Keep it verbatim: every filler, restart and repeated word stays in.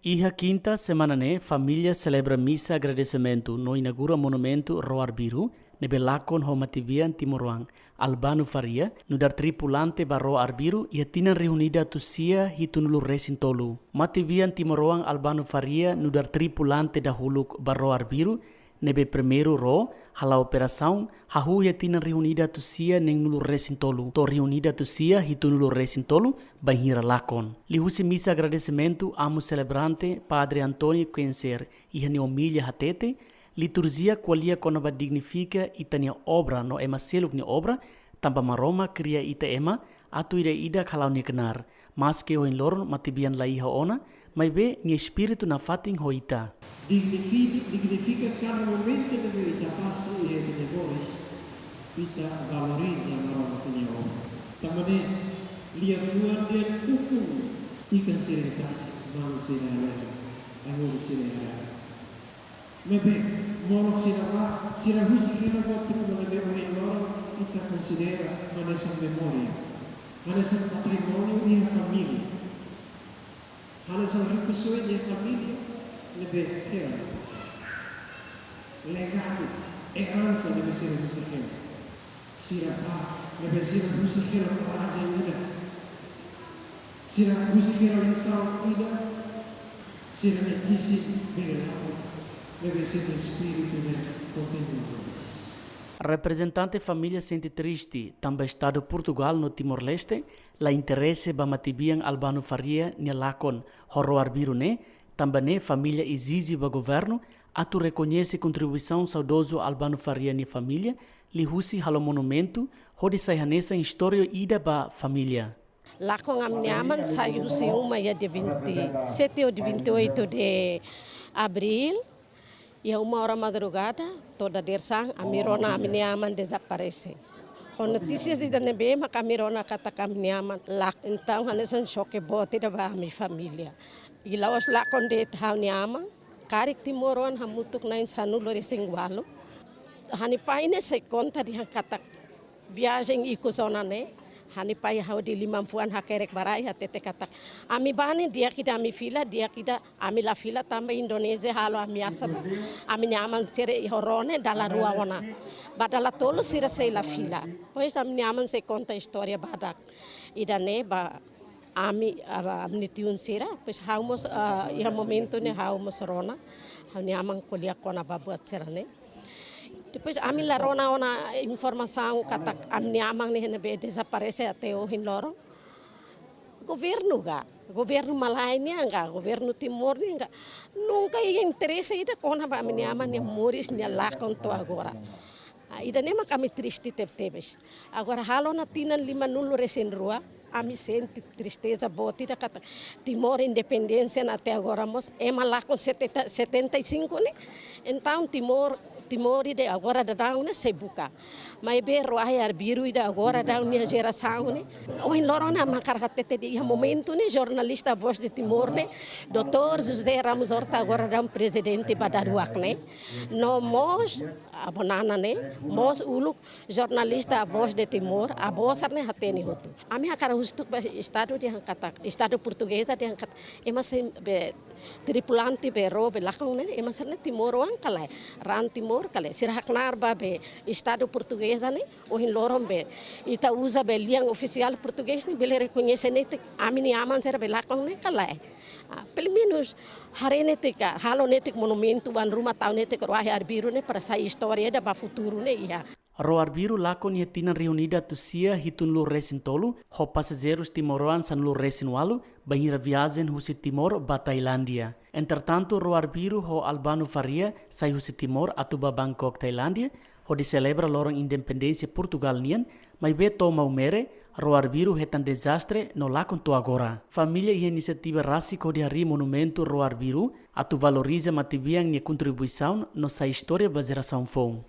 Iha kinta semana ne'e, família selebra misa agradesimentu no inaugura monumentu Ró Arbiru, ne'ebé lakon ho matebian timoroan Albano Faria, nu'udar tripulante ba Ró Arbiru iha tinan rihun ida atus sia hitunulu resin tolu. Matebian timoroan Albano Faria nu'udar tripulante dahuluk ba Ró Arbiru, ne'ebé primeiru ró hala'o operasaun hahú iha tinan rihun ida atus sia neenulu resin tolu to'o rihun ida atus sia hitunulu resin tolu, bainhira lakon. Liuhusi misa agradesimentu, amu selebrante, Padre António Quenser, iha nia omilia hatete, liturjia ko'alia kona-ba dignifika ita-nia obra no ema seluk nia obra, tanba Maromak kria ita ema atu ida-idak hala'o nia knaar. Maske ohin loron matebian la iha ona, maibé nia espíritu nafatin ho ita. Dignifi-, dignifika kada momentu ne'ebé ita pasa iha ita-nia moris, ita valoriza Maromak nia obra. Tanba ne'e, liafuan dehan ukun ikan sira tasi, malu sira lere, ai-horis sira lere. Maibé, molok sira ba, sira husik hela buat ruma ne'ebé ohin loron ita konsidera hanesan memória, hanesan patrimóniu iha família, hanesan rikusoin iha família ne'ebé hela. Legadu, eransa ne'ebé sira husik hela. Sira ba, ne'ebé sira husik hela korajen ida. Sira husik hela lisaun ida. Sira-nia isin bele lakon, ne'ebé sira-nia espíritu ne'e kontinua moris. Reprezentante família sente triste, tanba Estadu Portugál no Timor-Leste la interese ba matebian Albano Faria nia lakon ho Ró Arbiru ne'e, tanba ne'e família ezije ba governu atu rekoñese kontribuisaun saudozu Albano Faria nia família, liuhusi halo monumentu, hodi sai hanesan istória ida ba família. Lakon ami-nia aman sai husi uma iha dia vinte e sete ou dia vinte e oito de abril, iha uma oras madrugada, to'o dadeer-saan, ami rona ami-nia aman dezaparese. Ho notísias ida ne'ebé mak ami rona katak ami-nia aman lakon, entaun hanesan xoke boot ida ba ami família. I la'ós lakon de'it ha'u-nia aman, karik timoroan hamutuk na'in sanulu resin ualu. Ha'u-nia pai ne'e sei konta dehan katak viajen ikus ona ne'e, ha'u-nia pai ha'u dehan liman fuan hakerek ba rai hatete katak, ami ba ne'e di'ak ida ami fila, di'ak ida ami la fila tanba Indonézia halo ameasa ba ami-nia aman sira iha ró ne'e dala rua ona. Ba dala tolu sira sei la fila. Depois ami-nia aman sei konta istória badak ida-ne'e ba ami, ah, ami-nia tiun sira, depois ha'u mós, ah, iha momentu ne'e ha'u mós rona, ha'u-nia aman ko'alia kona-ba buat sira-ne'e. Depois ami la rona ona informasaun katak ami-nia aman ne'e ne'ebé dezaparese até ohin loron. Governu ka, governu malae nian ka, governu Timor nian ka, nunka iha interese ida kona-ba ami-nia aman nia moris, nia lakon to'o agora. Ah, ida-ne'e mak ami triste tebetebes. Agora halo ona tinan limanulu resin rua, ami sente tristeza boot ida katak Timor independénsia ona até agora mós, ema lakon setenta, setenta e cinco ne'e. Entaun Timor, Timor ida agora daudaun ne'e sei buka. Maibé Ró Arbiru ida agora daudaun nia jerasaun ne'e. Ohin loron ne'e ami hakarak hatete dehan iha momentu ne'e jornalista Voz de Timor ne'e, doutór José Ramos Horta agora daudaun prezidente ba daruak ne'e. No mós, Avó Nana ne'e, mós uluk jornalista Voz de Timor, avó sira-ne'e hatene hotu. Ami hakarak husu ba Estadu dehan katak, Estadu Portugeza dehan katak, ema sira be tripulante be ró be lakon ne'e, ema sira-ne'e timoroan ka lae, raan Timor ka lae. Sira haknaar ba be Estadu Portugeza ne'e, ohin loron be ita uza be lian ofisiál portugés ne'e, bele rekoñese netik ami-nia aman sira be lakon ne'e ka lae. Ah, pelumenus haree netik ka, halo netik monumentu, oan ruma tau netik Ró Arbiru ne'e para sai istória ida ba futuru ne'e iha. Ró Arbiru lakon iha tinan rihun ida atus sia hitunulu resin tolu, ho pasajeirus timoroan sanulu resin ualu, bainhira viajen husi Timor ba Tailándia. Entretantu, Ró Arbiru ho Albano Faria sai husi Timor atu ba Bangkok, Tailándia, hodi selebra loron independénsia Portugál nian, maibé to'o Maumere, Ró Arbiru hetan dezastre no lakon to'o agora. Família iha inisiativa rasik hodi harii monumentu Ró Arbiru, atu valoriza matebian nia kontribuisaun no sai istória ba jerasaun foun.